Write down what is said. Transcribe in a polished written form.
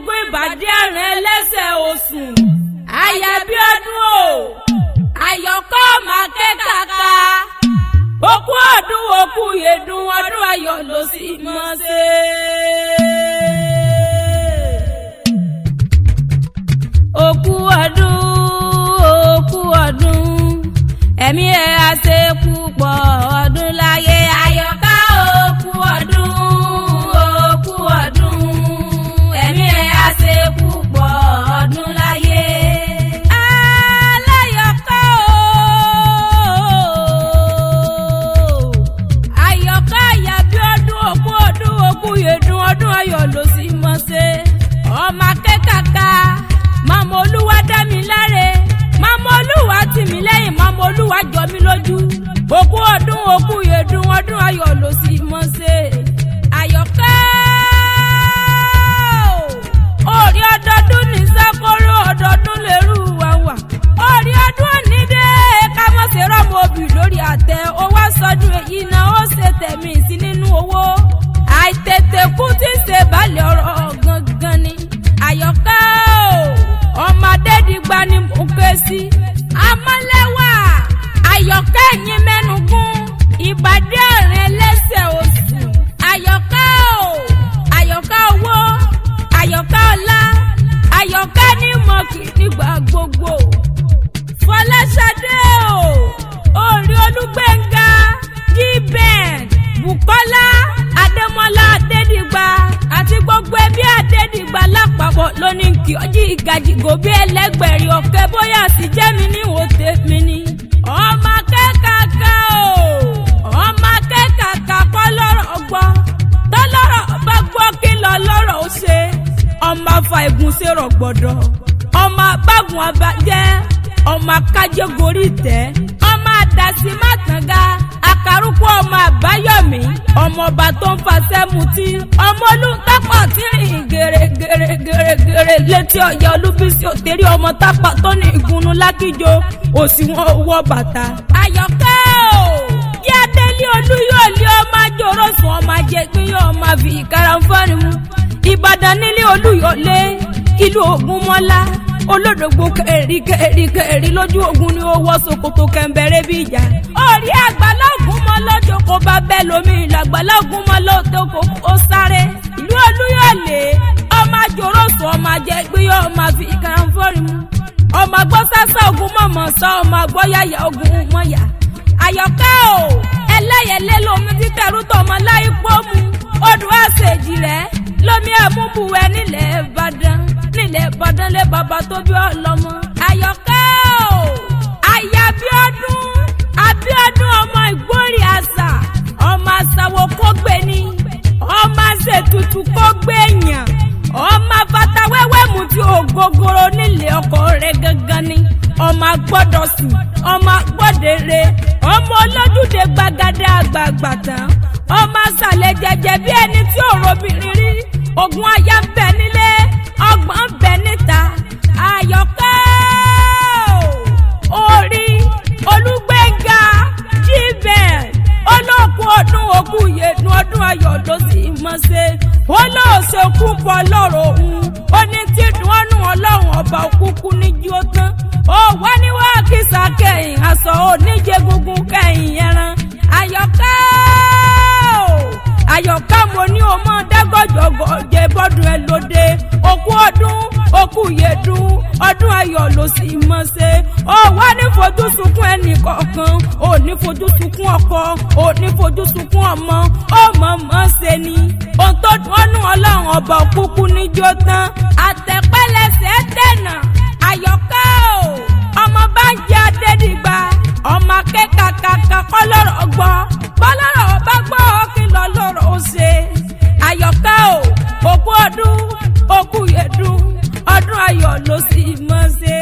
mẹ́nugún, ìbàdí àrùn ẹlẹ́sẹ̀ osùn. Àyà bí ọdún o, àyọkọ́ máa ké kàkà. Òkú ọdún, òkú yèdùn, ọdún ayọ̀ ló sì mọ̀ ṣe. Òkú ọdún, òkú ọdún, ẹ̀mí ẹ̀ á ṣe púpọ̀ ọdún láyé. Àyọ̀ká, òkú ọdún, òkú ọdún, ẹ̀mí ẹ̀ á ṣe púpọ̀ ọdún láyé. Aláyọ̀ká o, àyọ̀ká àyàbí ọdún, òkú ọdún, òkú yèdùn, ọdún ayọ̀ ló sì mọ̀ ṣe. Ọmọ akẹ́kàkà, màmá olúwa dá mi láre, màmá olúwa tì mí lẹ́yìn, màmá olúwa jọ mí lójú. Òkú ọdún, òkú yèdùn, ọdún ayọ̀ ló sì mọ̀ ṣe. Àyọ̀ká orí, ọdọọdún ní sákóró, ọdọọdún lérú wa wà. Orí ọdún òní dé ká mọ̀ ṣe rọ́mọ obì lórí àtẹ. Ó wá sọdún èyí náà, ó ṣe tẹ̀mí sí nínú owó. Àìtètè kú tí ń ṣe balẹ̀ ọ̀rọ̀ gangan ni. Àyọ̀ká o, ọmọ adédìgbà ni mò ń ké sí. Amọ́lẹ́wà àyọ̀ká, ẹ̀yìn mẹ́nugún, ìbàdí ọ̀rìn ẹlẹ́sẹ̀ oṣù. Àyọ̀ká o, àyọ̀ká owó, àyọ̀ká ọlá, àyọ̀ká ní mọ̀kì nígbà gbogbo. Fọláṣadé o, orí olúgbẹ̀ngà, gíbẹ̀n, bukola adémọlá adédìgbà àti gbogbo ẹbí adédìgbà lápapọ̀ lóní kí ọjí ìgàjìgò bí ẹlẹ́gbẹ̀rin ọ̀kẹ́ bóyá sì jẹ́ mi ní ìwò tèmi ni. Ọmọ akẹ́kàkà o, ọmọ akẹ́kàkà kọ́ lọ́rọ̀ gbọ́, tọ́lọ́rọ̀ bá gbọ́ kí lọ lọ́rọ̀ ó ṣe. Ọmọ afa ìgúnṣe rọ̀gbọ̀dọ̀, ọmọ abágun abajẹ́, ọmọ akájẹ́ gorí ìtẹ́, ọmọ àdàsí mátànga àkàrúkọ, ọmọ àbáyọ̀mí, ọmọ ọba tó ń fasẹ́ mutí, ọmọ olùtàpọ̀ tí rìn gèrègèrègèrè létí ọ̀yà, olúbísí òtẹ́rí, ọmọ tápà tó ní ìgúnnu lákìjọ òsì wọn owó bàtà. Àyọ̀kẹ́ o, yí adélé olúyọ̀lé, ọmọ àjòrò sùn, ọmọ àjẹgbín yóò máa fi ìkarahun mu. Ìbàdàn nílé olúyọ̀lé, ìlú ògúnmọ́lá, olódògbò kẹrì kẹrì kẹrì lójú ogun ni ó wọ ṣòkòtò kẹ̀ǹbẹ̀rẹ̀ bí ìjà. Orí àgbàlá ògúnmọ́ lọ́jọ́ kó bá bẹ́ẹ̀ lómi ìlàgbàlá ògúnmọ́ lọ́jọ́ kó ó sáré. Ìlú olúyọ̀lé, ọmọ àjòrò sùn, ọmọ àjẹgbín yóò máa fi ìkarahun mu. Ọmọ àgbọ̀ sásá ogun mọ̀mọ́ sá, ọmọ àgbọ̀ yáyà ogun mọ̀yà. Àyọ̀ká o, ẹlẹ́yẹlé lomi títẹ̀rù tọmọ láì pọ́ mu, odò àṣejì rẹ̀ lómi àmúbùwẹ̀ nílẹ̀ ìbàdàn, nílẹ̀ ìbàdàn lé bàbá tó bí ọlọ́mọ. Àyọ̀ká o, àyà Abíọ́dún, Abíọ́dún ọmọ ìgbórí àṣà, ọmọ àṣàwò kó gbé ni, ọmọ àṣetutù kó gbé yàn, ọmọ afatawẹ́wẹ́ mu tí ògógóró nílé ọkọ rẹ̀ gangan ni, ọmọ agbọ́dọ̀ sùn, ọmọ agbọ́dẹ̀rẹ̀, ọmọ olójúde gbàgádà àgbààgbà tán, ọmọ àṣàlẹ̀ jẹjẹ bí ẹni tí ò robìnrin rí. Ogun aya ń bẹ nílé, ọgbọ̀n ń bẹ níta. Àyọ̀ká orí olúgbẹ̀ngà jíbẹ̀, olóòkú ọdún, òkú yẹnu, ọdún ayọ̀ ló sì mọ̀ ṣe. Ó lóòṣe kú bọ́ lọ́rọ̀ òun, ó ní tí dùn ọ́nù ọlọ́run ọba òkúkú ní jí ó tán. Ó wá ní wá kìsà kẹyìn aṣọ oníjẹ gungun kẹyìn ẹran. Àyọ̀ká o, àyọ̀ká, mo ní o mọ dágọ́jọ́gọ́jẹ bọ́dún ẹ lóde. Òkú ọdún, òkú yẹdùn, ọdún ayọ̀ ló sì mọ̀ ṣe. Ó wá ní fojú sunkún ẹnì kọ̀ọ̀kan, ò ní fojú sunkún ọkọ, ò ní fojú sunkún ọmọ, ó mọ̀ mọ̀ ṣe ni. Ohun tó dùn ọ́nù ọlọ́run ọba òkúkú níjó tán. Àtẹ̀pẹ́lẹsẹ̀ tẹ̀nà. Àyọ̀ká o, ọmọ bá ń jẹ adédìgbà, ọmọ akẹ́kàkàkà kọ́ lọ́rọ̀ gbọ́, bọ́lọ́rọ̀ bá gbọ́ kí lọ lọ́rọ̀ ó ṣe. Àyọ̀ká o, òkú ọdún, òkú yẹ̀dùn, ọdún ayọ̀ ló sì mọ̀ ṣe.